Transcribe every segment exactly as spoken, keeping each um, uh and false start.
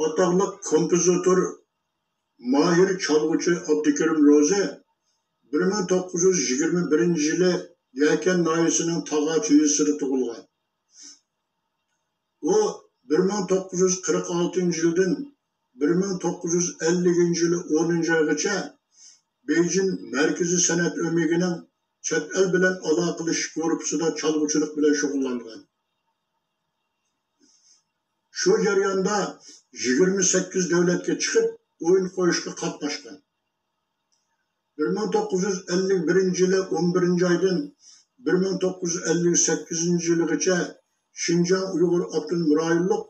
ئاتاقلىق كومپوزىتور، ماھىر چالغۇچى ئابدۇكېرىم روزى بىر مىڭ توققۇز يۈز يىگىرمە بىرىنچى يىلى يەكەن ناھىيەسىنىڭ تاغاچ يېزىسىدا تۇغۇلغان. ئۇ بىر مىڭ توققۇز يۈز قىرىق ئالتىنچى يىلدىن بىر مىڭ توققۇز يۈز ئەللىكىنچى يىلى ئونىنچى ئايغىچە بېيجىڭ مەركىزىي سەنئەت ئۆمىكىنىڭ چەت ئەل بىلەن ئالاقىلىشىش گۇرۇپپىسىدا چالغۇچىلىق بىلەن شۇغۇللانغان. شۇ جەرياندا يىگىرمە سەككىز دۆلەتكە چىقىپ، ئويۇن قويۇشقا قاتناشقان. بىر مىڭ توققۇز يۈز ئەللىك بىرىنچى يىلى ئون بىرىنچى ئايدىن بىر مىڭ توققۇز يۈز ئەللىك سەككىزىنچى يىلىغىچە شىنجاڭ ئۇيغۇر ئاپتونوم رايونلۇق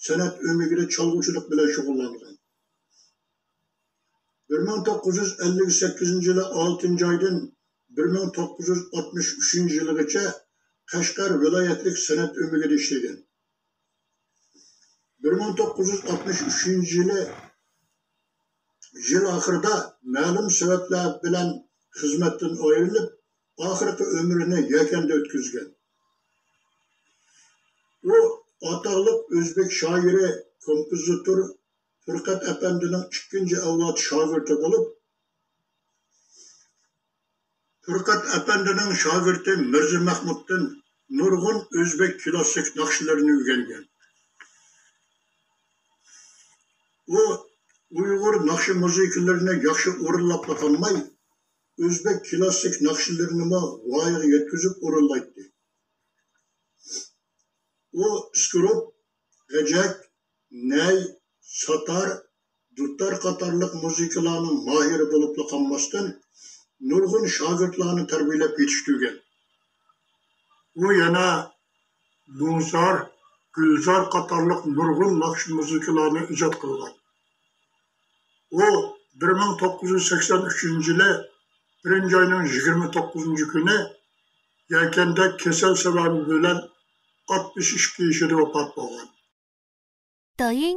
سەنئەت ئۆمىكىدە چالغۇچىلىق بىلەن شۇغۇللانغان. بىر مىڭ توققۇز يۈز ئەللىك سەككىزىنچى يىلى ئالتىنچى ئايدىن بىر مىڭ توققۇز يۈز ئاتمىش ئۈچىنچى يىلىغىچە قەشقەر ۋىلايەتلىك سەنئەت ئۆمىكىدە ئىشلىگەن. بىر مىڭ توققۇز يۈز ئاتمىش ئۈچىنچى يىلى يىل ئاخىرىدا مەلۇم سەۋەبلەر بىلەن خىزمەتتىن ئايرىلىپ، ئاخىرقى ئۆمرىنى يەكەندە ئۆتكۈزگەن. ئۇ ئاتاقلىق ئۆزبېك شائىرى، كومپوزىتور پۇرقەت ئەپەندىنىڭ ئىككىنچى ئەۋلاد شاگىرتى بولۇپ، پۇرقەت ئەپەندىنىڭ شاگىرتى مىرزا مەھمۇدتىن نۇرغۇن ئۆزبېك كلاسسىك ناخشىلىرىنى ئۆگەنگەن. ئۇ ئۇيغۇر ناخشا مۇزىكىلىرىنى ياخشى ئورۇنلاپلا قالماي، ئۆزبېك كلاسسىك ناخشىلىرىنىمۇ ۋايىغا يەتكۈزۈپ ئورۇنلايتتى. ئۇ ئىسكىروپ، غەجەك، نەي، ساتار، دۇتار قاتارلىق مۇزىكىلارنىڭ ماھىرى بولۇپلا قالماستىن، نۇرغۇن شاگىرتلارنى تەربىيەلەپ يېتىشتۈرگەن. ئۇ يەنە مۇڭزار، گۈلزار قاتارلىق نۇرغۇن ناخشا مۇزىكىلارنى ئىجاد قىلغان. ئۇ بىر مىڭ توققۇز يۈز سەكسەن ئۈچىنچى يىلى بىرىنچى ئاينىڭ يىگىرمە توققۇزىنچى كۈنى يەكەندە كېسەل سەۋەبى بىلەن ئاتمىش ئىككى يېشىدا ۋاپات بولغان. 抖音、